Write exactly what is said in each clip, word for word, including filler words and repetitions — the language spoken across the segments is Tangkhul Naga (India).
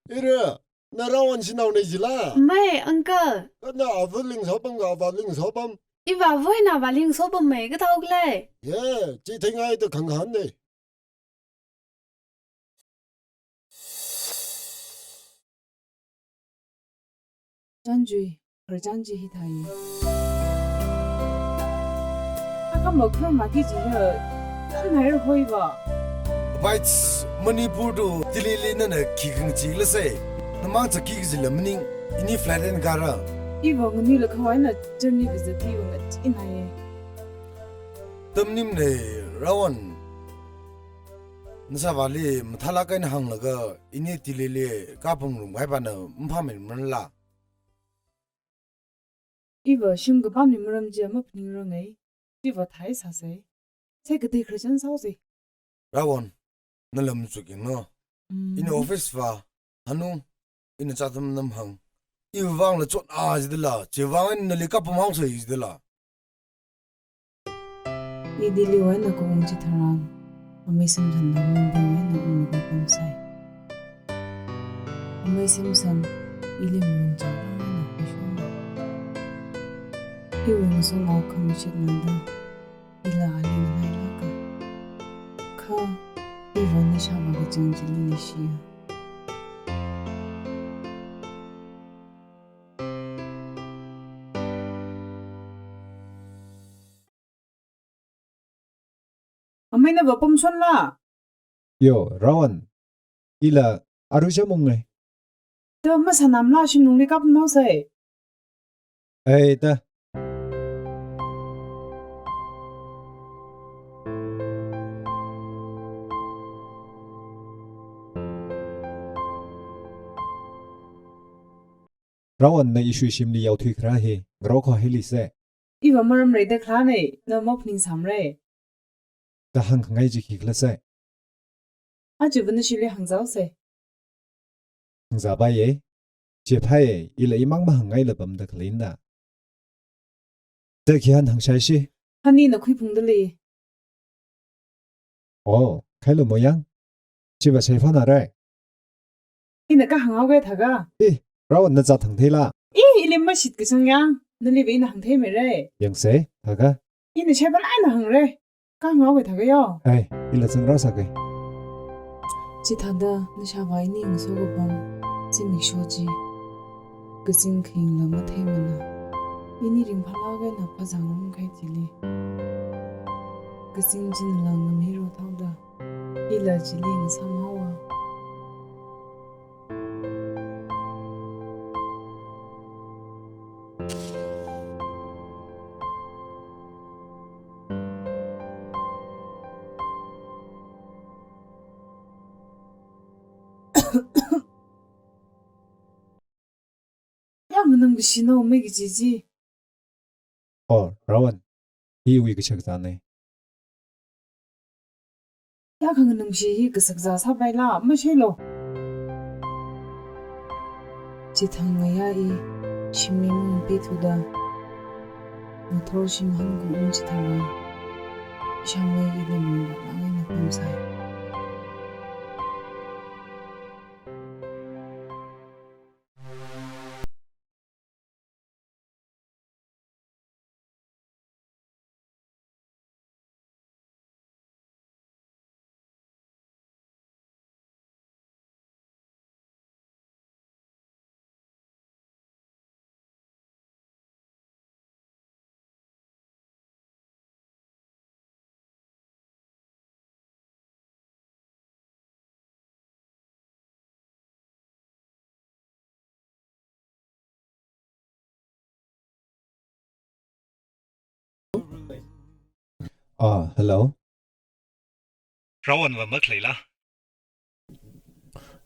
Ira, na Rawan shanaona jila? Mei, uncle. Kha na avali ngasopam ka avāli ngasopam? Iva avā eina avāli ngasopam mei, kathākhala? Ye, chi theingaida khangahānna. Chānjui, khararchān chi hithāi. Akha makhur maki jiya, tan haira hoiva. Bites Manipur to Delhi li nana khi khangachee khala sai. Namang chāki kajila maning, ini flight eina kāra. Iva nganuilakha eina journey kazat hi iva ngacheenhaiya. Tamnimna Rawan. Nashāvāli mathālāk eina hānglaga, ini Delhi li kapam ngarumkahai pana maphāmei maranla. Iva shim kapamli maram chiya maphaningranga. Iva thāi sāsai. Sai katei khararchān sāhaosei. Rawan, nala machukyanglu. Mm. Ina office va, hanu, ina chātam nam hāng. Iva vangla chotna jidala, chiwui vang eina nali kapam haosei jidala. I Delhi wui eina kaung chitharan, amei Samson na Mumbai wui eina unglaga pamsai. Amei Samson, ili malung chāng eina khuishona. Iwui ngasotnao khamashitna da, ila ali nganailāka. Kha, iva nashāvā kachāng chili leishiya. Amei nava pamshonla? Yo, Rawan. Ila aruicha mungngai. Da masānamla shimlungli kapam haosei. Ei, da. Rawan na ishiwui shimli yaothui kharā hi, ngarokho hili se. Iva maram leida kharāna, na maphaningsāmara. Da hāngkhangai chi khikhala sai. Aja va nashili hāngzāhaosei. Hāngzāpaiya. Chiphaiya, ila imang mahāngngaila pamda khaleina. Da khi han hāngshai shi. Hani na khuiphungda lei. Oh, khailo mo yang. Chiva shaiphānara. Ina kahāng haoga thākha. Eh, Rawan na zat hāngtheila. Eh, ili mashit kachang yang. Naliva ina hāngtheimeira. Yangsei, thākha. Ina shaiphālāk eina hāngra. Kahāng haoga thākha yo. Ai, ila zangrā sākei. Chithāda nashāvā ini ngaso kapam, zimiksho chi. Kazing khayingla matheimana. Ini ringphālāk eina phāzāngarumkahai chili. Kazing chinala ngamiro thaoda. Ila chili ngasām haowa. Ya, manam kashino, mei kaji chi. Oh, Rawan, hi iwui kashakazāna. Ya, khanganamshi hi kashakazā sāpaila, mashailo. Chithang ngayā i, shimli mungpi thuda. Mothor shim hāngkhaung chitharan. Shamei ili mungva ngai na pamsai. Ah, hello. Rawanva makhaleila?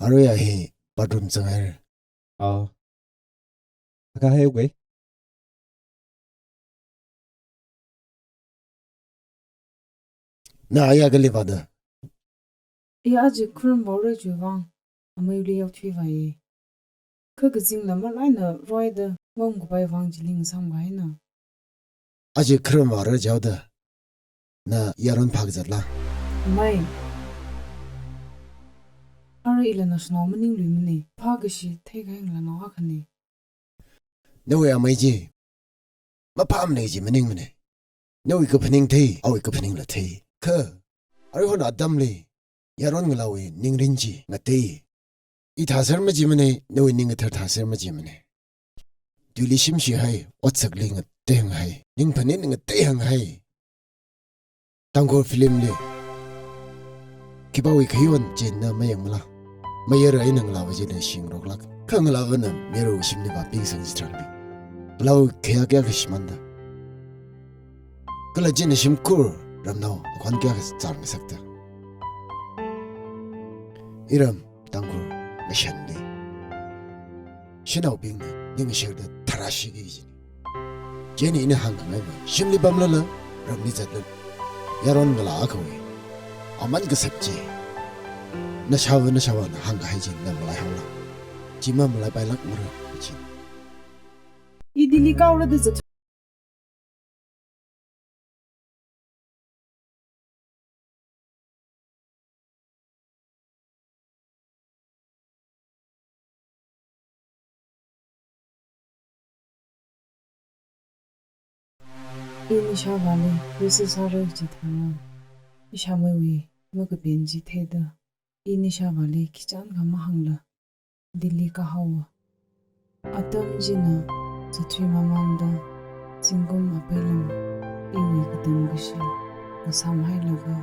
Arui a hi bathroom zanghaira. Ah. Akha hai uke. Na aya kali vāda? Iya aja kharam vāra chiwui vang, ameili yaothui vāya. Kha kazingla malai eina roida, maungkapai vang chili ngasāmkahaina. Aja kharam vāra jihaoda, na yaron phākazatla? Mei. Ara ila naoshinao maningluimane, phākashi theikahai ngalānao akhane. Nawui amei chi maphāmane kaji maningmane. Nawui kaphaning thei, awui kaphaningla thei. Kha, aruihon atamli yaron ngalāwui ningrin chi ngatei. I thāser machimane, nawui ning kathar thāser machimane. Tuili shimshihai, otsakli ngateihai, ning phaning ngateihai. Tangkhul film li khipāwui khayon chi na mayangmala? Mayara eina ngalāva chili shingaroklāk. Kha ngalāvana mayarwui shimli vāpingsang chitharanbing. Ngalāwui khayā kayākha shimānda, kala china shimkhur ramnao akhon kayākha chārngasakta. Iram Tangkhul ngashanli shanaobingna ning ngasharda tharāshiki kajina. Chieina ina hāngkhangaiva, shimli pamlala, ramli zatlala, yaron ngalā akhawui aman kasap chi nashāva, nashāvāna hāngkahai chi na malaihaola? Chi mamalaipailaga mara chi. I Delhi kahaora da zat I nashāvāli receive sāra chitharan, ishāmeiwui makapen chi theida, i nashāvāli khichan kha mahāngla Delhi kahaowa. Atam china zathui mamānda, zingkum apeilam iwui katam kashi kasām hailaga,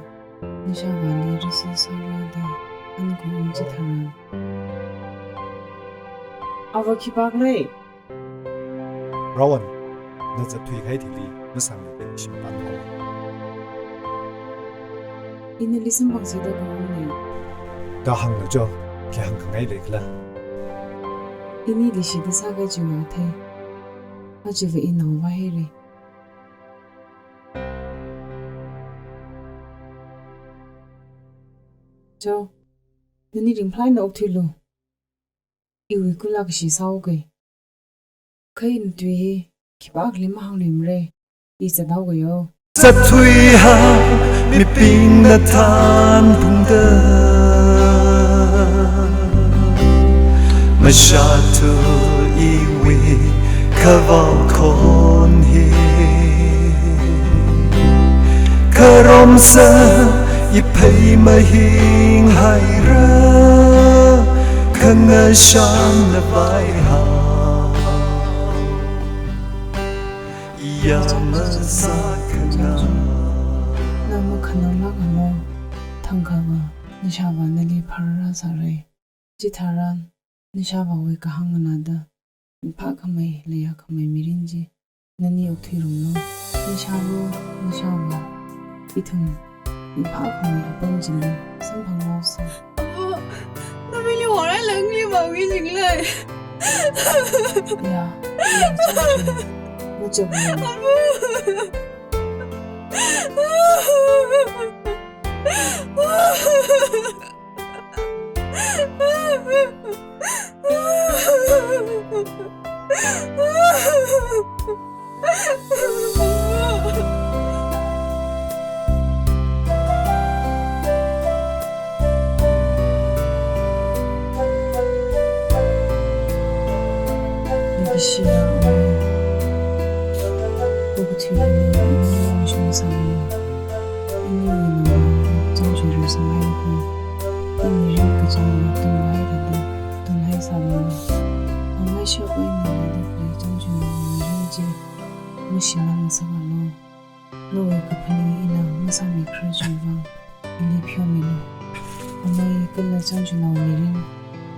nashāvāli receive sāra da ungkhaung chitharan. Ava khipākhala? Rawan, na zatthuikahai thili masāngda shimpan haowa. Ina nali samphangsa da kharumne. Da hānglu Jo, khi hāngkhangai leikhala? Ini leishida sākahai chiwui athei. Ajava i naovā haira. Jo, nani ringphālāk eina okthuilu. Iwui kullāk kashi sāhaoga. Kha ina tui hi khipākhali mahāngluimara, i zathaoga yo. Zatthuiha mibingna thanphungda, mashāthu iwui khavao khon hi. Kharomsa iphei mahing haira, khangashanna vaihao. Iya masākhana. Na makhananglāk hamo, thangkha va, nashāvā nali pharāsāra. Chitharan, nashāvāwui kahāng nganāda, ringphākhamei, leiyākhamei mirin chi nani okthuirumlu. Nashālu, nashāvā, ithum ringphākhamei apam chili samphanghaosa. Apo, navāli horai langli mawui jinglei. Ya, ya, chāngchun. Muchap ya. Apo. Leikashiya amei, okathuili ini yangshungsang. Ini wui nawui chānjam rāsanghaira. Ini ring kachāng tunghaida, tunghai sālu. Amei shapwui nawui chānjam nawui ring chi mashimān sālu. Nawui kaphaning ina masāmikharar chiwui vang ili pheomilu. Amei kala chānjamnao mirin,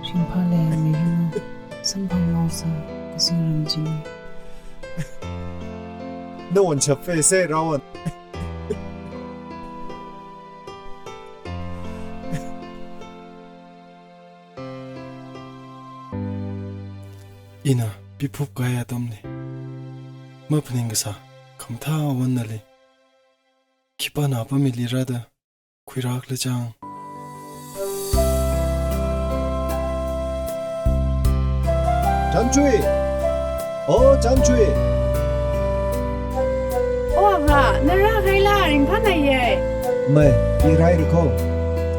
ringphā leiya mirin, samphanghaosa, kazingram chili. Nawui chapfei se Rawan. Ina piphupkahai atamli maphaning kasā khamathā awo nali khipāna apam hili rāda khuirākhala chang. Chānjui! O Chānjui! O avā, na rākahaila, ringphānaiye. Mei, i rāhaira kho.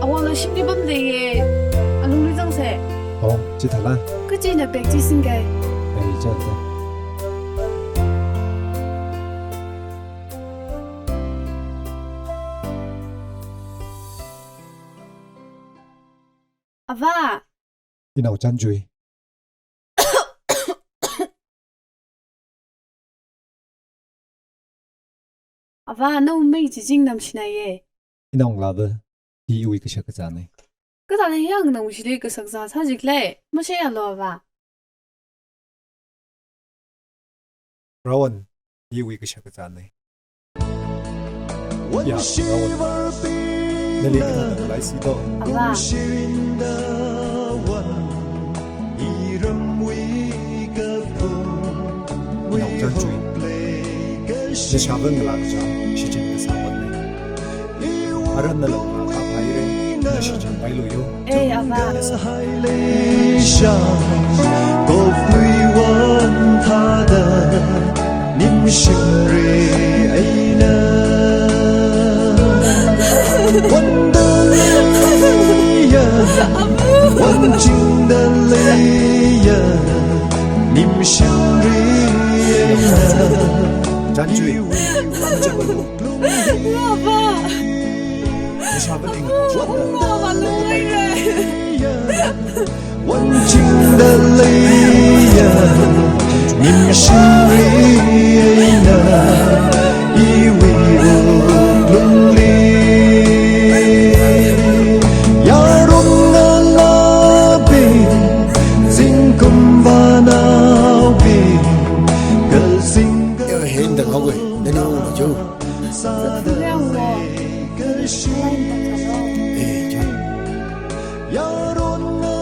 Awo, na shimli pamdalei ye. Alungli zangsa. Oh, chithāla. Kachina bag chi singkai. Ai, chāsa. Ava. Inao Chānchui. Ava, nawui mei chi ching namshinaiye. Inao Ngalāva, hi iwui kashak kazāne. Kazāne yang nang shili kashak kazā sājiklei. Mashayālu ava. Rawan, iwui kashak kazāne. Ya, Rawan. Nali kathāda khalei si to. Ava. Inao Chānchui. Nashāva ngalā kachang, shichin kasā vatne. Aran nala ngalā phāphaire, na shichin pailu yo. Ei, ava. Sha, kokui wan thāda, nimshimri eina. Wanda leiya, wanchingda leiya, nimshimri eina. Chānchui, chānchui. Ava. Nashāva ning. Ava, lunglei re. Wanchingda leiya, nimshimri eina, iwui wuklungli. Yarong ngalābing, zingkum vānaobing, kazing. Yo, hen da ngawei, nani ung jo. Sāda leiya. Eh, jo.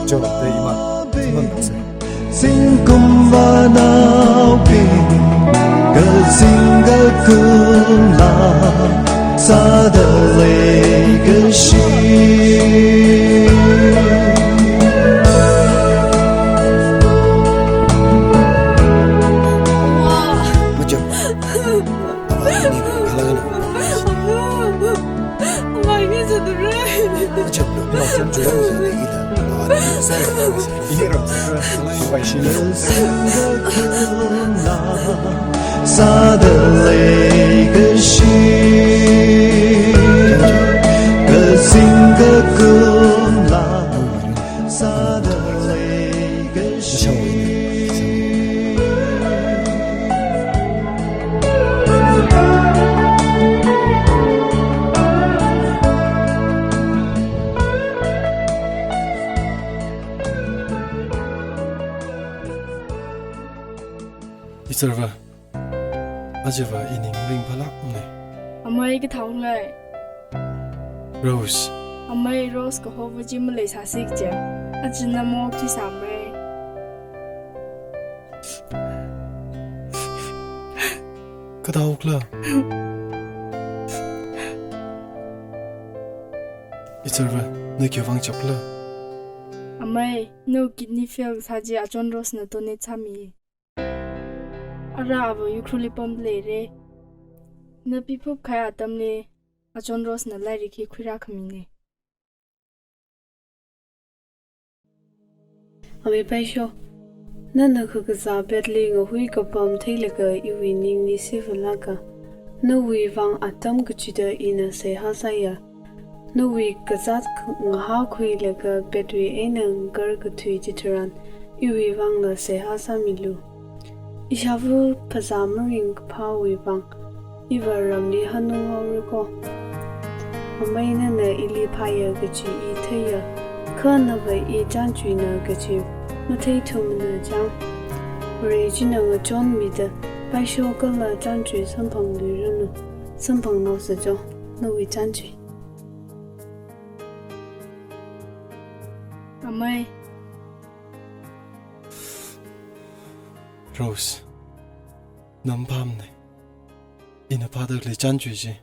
Cho, te ima, timang se. Zingkum vānaobing, kazing kakumla, sāda leikashi. Macham. Ava, ini khalaganu. Ava, ini sādare. Macham, no, no, macham, macham, macham. Sādalei kashi. Kazing kakumla. Sādalei kashi. Ichārva, ajava ining ringphālākne. Amei kathālei. Rose. Amei Rose kahova chi maleisāsi kaje. Aja na mok chi sāmei. Kathākhala. Ichārva, na khiwuivang chapkhala? Amei, nawui kidney fail kasā chi achon Rose na donate sāmi. Ara ava Ukhrulli pamda leire. Na piphup kahai atamli, achon Rose na lairik hi khuirā khamine. Amei Paisho, nana kakazā bedli ngahui kapam theilaga iwui ningli sivālāka. Nawui vang atam kachida ina seihā sāya. Nawui kazāt ngahākhuilaga bedwui eina ngakarkathui chitharan, iwui vangla seihā sāmilu. Ishāva phazā maringkaphāwui vang, iva ramli hanung haora ko. Amei nana ili phāya kaji i theiya, kha nava i Chānchuina kaji matheithumana chang. Vare china ngachonmida, Paisho kala Chānchui samphangluiranu, samphangnaosa jo, nawui Chānchui. Amei. Rose, na maphāmane. Ina phāda khalei Chānchui chi,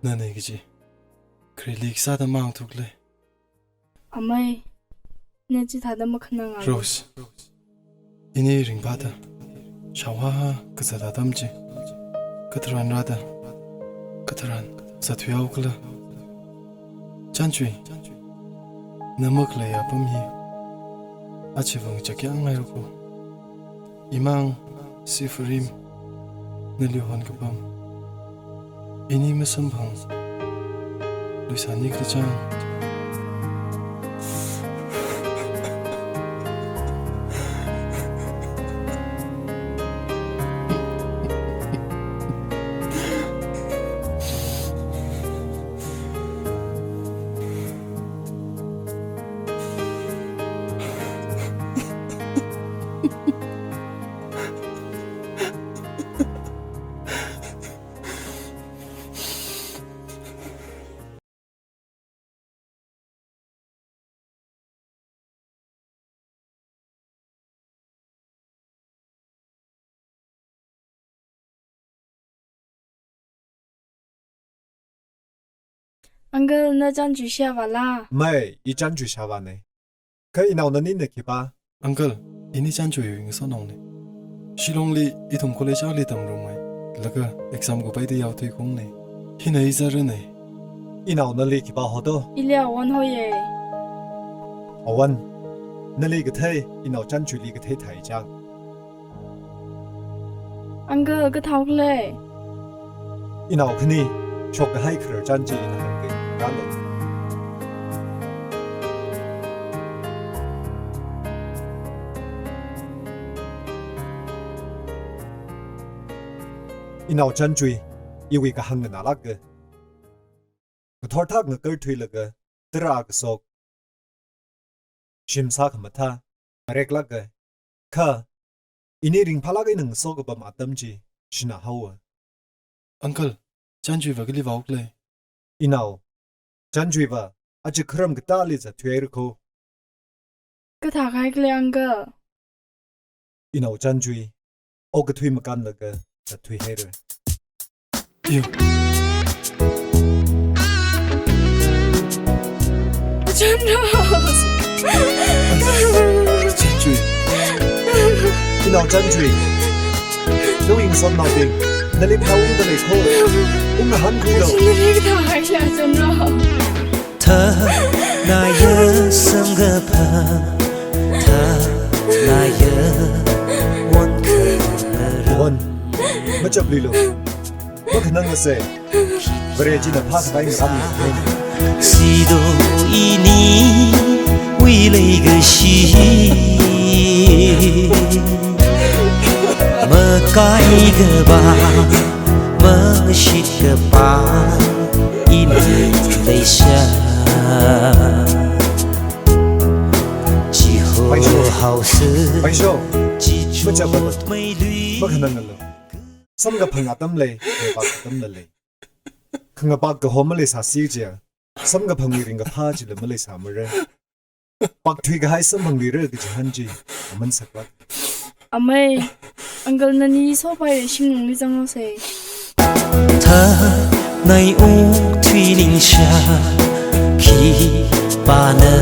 nane kaji khareli kasāda mahāngthuklei. Amei, na chithāda makhanang a. Rose, ini ringphāda, shaohaha kazat atam chi, katharan rāda, katharan zatthuihaokhala. Chānchui, na makhalei apam hi aja vang chakyangngai rako. Imang Sipharim, nali honkapam, ini masamphang luisāni kachang. Uncle, na chānjui shāvāla? Mei, i chānjui shāvāne. Kha inao nani na khipā? Uncle, ini chānjui ngasotnaone. Shillongli ithum college akhali tamrumngai. Laga exam kuphaida yaothui khaungne. Hina i zārane. Inao nali khipā hoto? Ili Awan hoye. Awan, nali kathei, inao chānjuili kathei thai chang. Uncle, kathāhaole? Inao khani shokkahai kharar chān chi ina hāngke, rālo. Inao chānjui, iwui kahāng nganālāke. Ngathor thak ngakarthuilaga, tara kashok, shim sākhamathā ngareklāke. Kha ini ringphālāk eina ngaso kapam atam chi shanaohaowa. Uncle, chānjuiva kali vāhaole? Inao chānjuiva aja kharam katāli zatthuihaira ko. Kathākahai khala, uncle? Inao chānjui okathui makānlaga zatthuihaira. Yo. Chānjui. Chānjui. Inao chānjui. Nawui ngasotnaobing, nali phāungda lei ko. Ungngahānkhuilo. Chānjui, kathākahai khala, chānjui? Thanaya samkaphang, thanaya won kharam. Won, machapluilo. Makhanangngasei. Vare china phākhavai ngaramli. Sido iniwui leikashi makai kaba, mashit kaba, ini leisā. Chiho Paisho. Haosa. Paisho. Chichot machapa. Meilui. Makhanangalo. Samkaphang atam lei, khangapāk atamla lei. Khangapāk kaho maleisāsi chiakha, samkaphangwui ringkaphā chila maleisāmara. Pākthuikahai samphangluira kaji hān chi aman saklāk. Amei, uncle nani sopaira, shinglungli zanghaosei. Thanai okathui ningshā, khipāna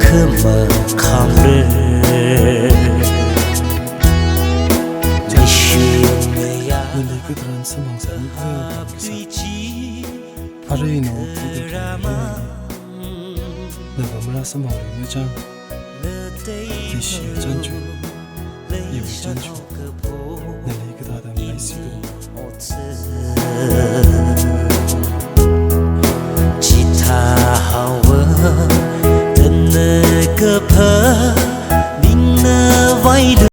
khamakhamra. Nali katharan samphang sāni khala. Arui nao, nava marā samphangluimara chang. Leishiya chānjui, iwui chānjui, nali kathāda maleisilu. Chithāhaowa, tana kaphā, ningna vailu.